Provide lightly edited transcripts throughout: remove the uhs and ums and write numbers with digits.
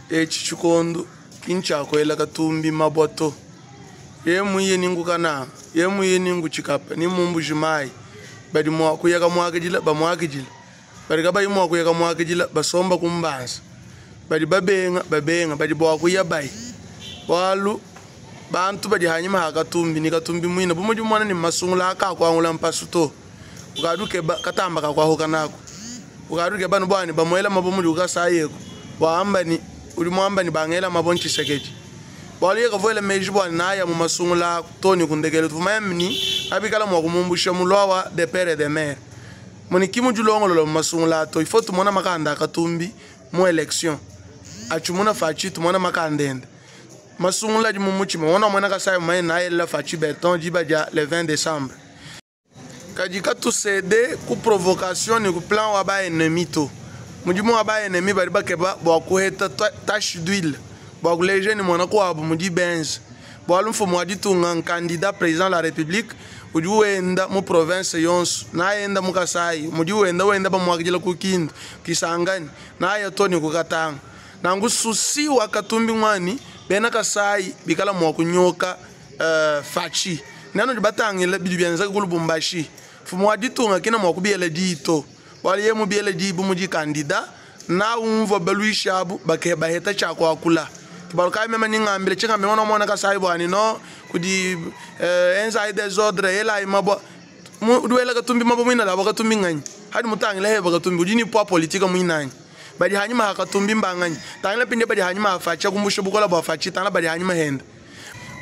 Etshi tshikondu ki ntshia kuela Katumbi mabua to. Yeye muiye ni nku Kananga, yeye muiye ni nku Tshikapa ni mu Mbuji Mayi, badi mua kuya kamuakidila bamuakidila, badi kabayi mua kuya kamuakidila basomba ku mbanza, badi babenga babenga, badi bua kuya baya, bualu bantu badi hanyima ha Katumbi ni Katumbi muine bu mudi mumona ni masungula akakuangula mpasu to. Ukadi ukeba katamba ka kuahuka naku, ukadi ukeba anu bua ne bamuela mabue mudi ku Kasai eku, bua amba ne udi muamba ne bangela mabue n'Tshisekedi. Bualu yeye kavua wela meji bua ne naya mu masungula aku too ne ku ndekelu. Tuvua manya ne kabikala mua kumumbusha mu loi wa de pere et de mere. Muni ki mudilongolola mu masungula to. Il faut tumona makanda a Katumbi mu election. Atshimuna Fatshi tumona makanda ende. Masungula adi mu mutshima. Mona muena Kasai mumanye ne nayelela Fatshi beton diba dia le 20 decembre. Kadi katu cede ku provocation ne ku plan wa ba ennemi to. Mudimu wa ba ennemi badi bakeba bua kuheta tache d'huile bua kuleja ne muana kuabu mudi benze. Bualu mfumu wa ditunga nkandidat president de la republique udi wenda mu province yonso, naenda mu Kasai mudi wenda wenda bamuakidila ku Kindu, Kisangani, naya to ne ku Katanga. Nanku souci wa Katumbi nguani bena Kasai bikala mua kunyoka Fatshi nanudi batangila bidi bienzeka ku Lubumbashi, mfumu wa ditunga kena mua kubiela diyi to, bualu yeye mubiele diyi bu mudi kandida na umvua baluishi abu baheta tshia kuakula. Ke bualu kayi meme ndi ngambila tshingambila muana wa muana Kasayi bua ne no kudi enzayi desordre elayi mabua udi wela Katumbi mabua muina labo Katumbi nganyi? Hadi mutangila heba Katumbi udi ne poids politique muinanyi? Badi hanyima ha Katumbi mbanganyi? Tangila mpindieu badi hanyima ha Fatshi akumbusha bukola bua Fatshi tangila badi hanyima henda.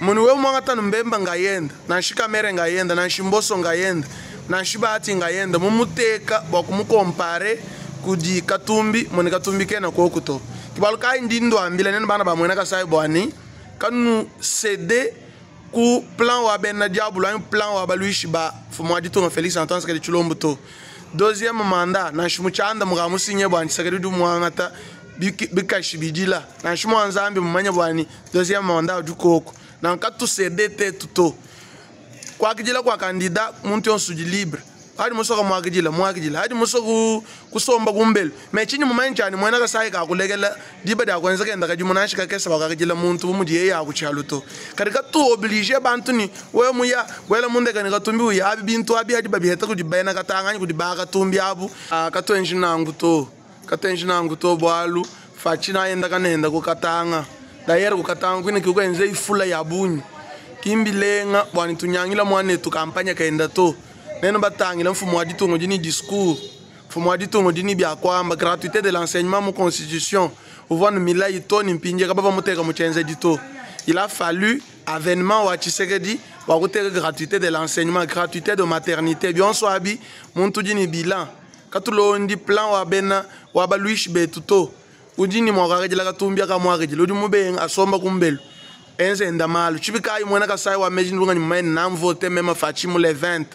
Muni wewe muangata nu Mbemba ngayenda, nanshi Kamerhe ngayenda, nanshi Mboso ngayenda, nanshi Bahati ngayenda, mumuteka bua kumukompare kudi Katumbi, muni Katumbi kena koku to. Ke bualu kayi ndi nduambila nenu bana ba muena Kasai bua ni kanu cede ku plan wa bena diabulu anyi plan wa baluishi ba mfumu wa ditunga Felix Antoine Tshisekedi Tshilombo to. Deuxième mandat nanshi mu tshianda muka musinye bua Tshisekedi udi muangata bikashi bidila nansha mua Nzambi mumanye bua ni deuxième mandat udi koku nanku katu cede tetu to kuakidila kua candidat muntu yonso udi libre adi musue kumuakidila muakidila adi musue kusomba kumbelu mais tshindi mumanye ntshia ne muena Kasayi kakulekela diba dia kuenza kenda kadimu nansha kakese bua kuakidila muntu bu mudi yeye ya ku tshialu to kadi katu oblige bantu ne wewe muya buela mu ndeke ne katumbi uya abi bintu abi adi babiheta kudi bena Katanga anyi kudi ba katumbi abu katuenji nanku to. Katuenji nanku to, bualu Fatshi naenda kanenda ku Katanga. D'ailleurs ku Katanga kuine ki kuenza ifula ya bungi. Ki mbilenga bua ne tunyangila muanetu kampanye kenda to. Nenu batangila mfumu wa ditunga udi ne discours, mfumu wa ditunga udi ne bia kuamba, gratuite de l'enseignement mu constitution uvua ne milayi to ne mpindie kabavua muteka mu tshienzedi to. Il a fallu avènement wa Tshisekedi bua kuteka gratuite de l'enseignement, gratuite de maternite, bionso abi muntu udi ne bilan. Katulondi plan wa bena wa baluishi betu to. Udi ne mua kuakidila Katumbi akamuakidila, udi mubenga asomba kumbelu enze enda malu. Tshibi kayi muena Kasai wa meji ndunganyi mumanye ne namvote meme Fatshi mu le 20.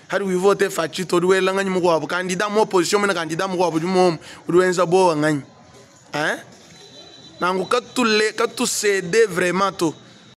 Hadi wivote Fatshi to udi wela nganyi mukuabu candidat mu opposition muena candidat mukuabu udi muomu udi wenza bowa nganyi? Hein? Nangu katule katu cede vraiment to.